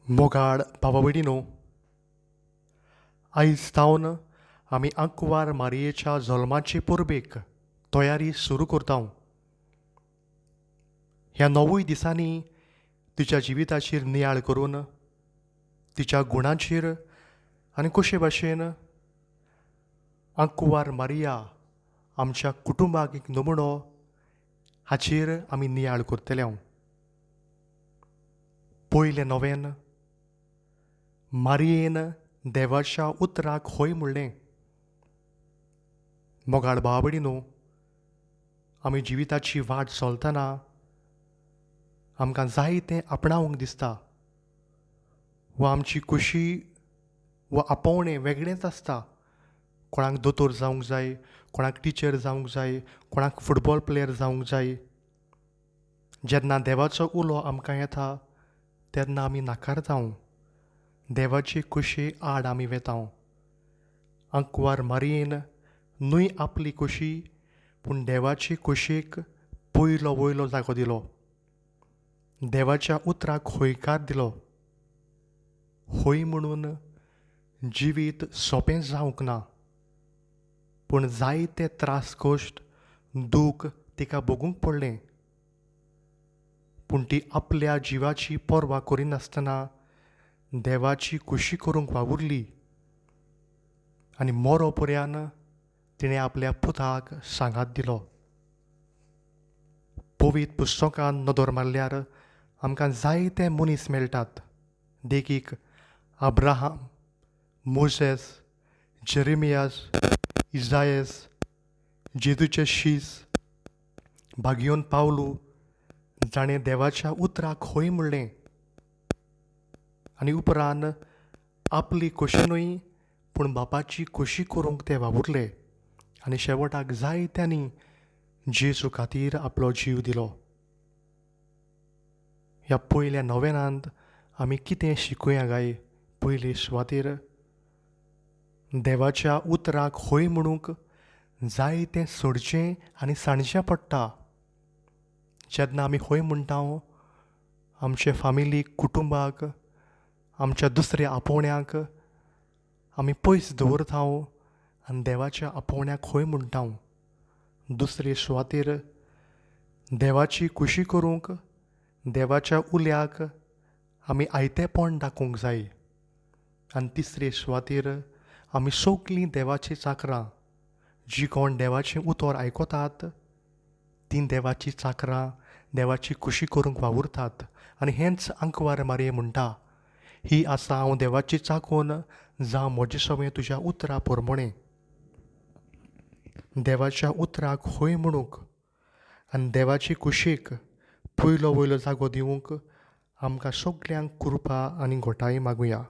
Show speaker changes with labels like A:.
A: मोगाळ भावा भयणीनो, आयज सावन आमी आंकवार मारयेच्या जल्माचे परबेक तयारी सुरू करता. ह्या 9 दिसांनी तिच्या जिविताचेर नियाळ करून तिच्या गुणांचेर आनी कशे भाशेन आंकवार मारिया आमच्या कुटुंबाक एक नमुनो हाचेर आमी नियाळ करतले. पयलें नवेन मारियेन देवाच्या उतराक हय म्हणलें. मोगाळ भावा भयणीनो, आमी जिविताची वाट चलतना आमकां जाय तें आपणावंक दिसता वा आमची खुशी वा आपोवणें वेगळेंच आसता. कोणाक दोतोर जावंक जाय, कोणाक टिचर जावंक जाय, कोणाक फुटबॉल प्लेयर जावंक जाय. जेन्ना देवाचो उलो आमकां येता तेन्ना आमी नाकारता, देवाची खुशी आड आमी वेता. आंकवार मारियेन न्हय आपली खुशी पूण देवाची खुशेक पयलो वयलो जागो दिलो, देवाच्या उतराक हयकार दिलो. हय म्हणून जिवीत सोंपें जावंक ना, पूण जायते त्रास कश्ट दूख तिका भोगूंक पडलें. पूण ती आपल्या जिवाची पर्वा करिनासतना देवाची खुशी करूंक वावुरली आनी मरो पर्यान तिणें आपल्या पुताक सांगात दिलो. पवित्र पुस्तकान नदर मारल्यार आमकां जायते मनीस मेळटात, देखीक अब्राहम, मोजेस, जेरेमियास, इजायस, जेजूचे शीस, भाग्योन पावलू, जाणें देवाच्या उतराक हय म्हणलें आनी उपरांत आपली खोशी न्हय पूण बापाची खोशी करूंक ते वावुरले आनी शेवटाक जायत्यांनी जेजू खातीर आपलो जीव दिलो. ह्या पयल्या नवेनांत आमी कितें शिकुया काय? पयले सुवातेर देवाच्या उतराक हय म्हणूंक जाय तें सोडचें आनी सांडचें पडटा. जेन्ना आमी हय म्हणटा आमचे फामिलीक, कुटुंबाक, आमच्या दुसऱ्या आपोवण्याक आमी पयस दवरता आनी देवाच्या आपोवण्याक हय म्हणटा. दुसरे सुवातेर देवाची खुशी करूंक देवाच्या उल्याक आमी आयतेपण दाखोवंक जाय. आनी तिसरे सुवातेर आमी सगलीं देवाचीं चाकरां, जीं कोण देवाचें उतर आयकतात तीं देवाचीं चाकरां देवाची खुशी करूंक वावुरतात. आनी हेंच आंकवार मारये म्हणटा, ही आसा हांव देवाची चाकून, जावं म्हजे सवें तुज्या उतरा प्रमाणें. देवाच्या उतराक हय म्हणूंक आनी देवाची खुशीक पयलो वयलो जागो दिवंक आमकां सगल्यांक कृपा आनी घटाय मागुया.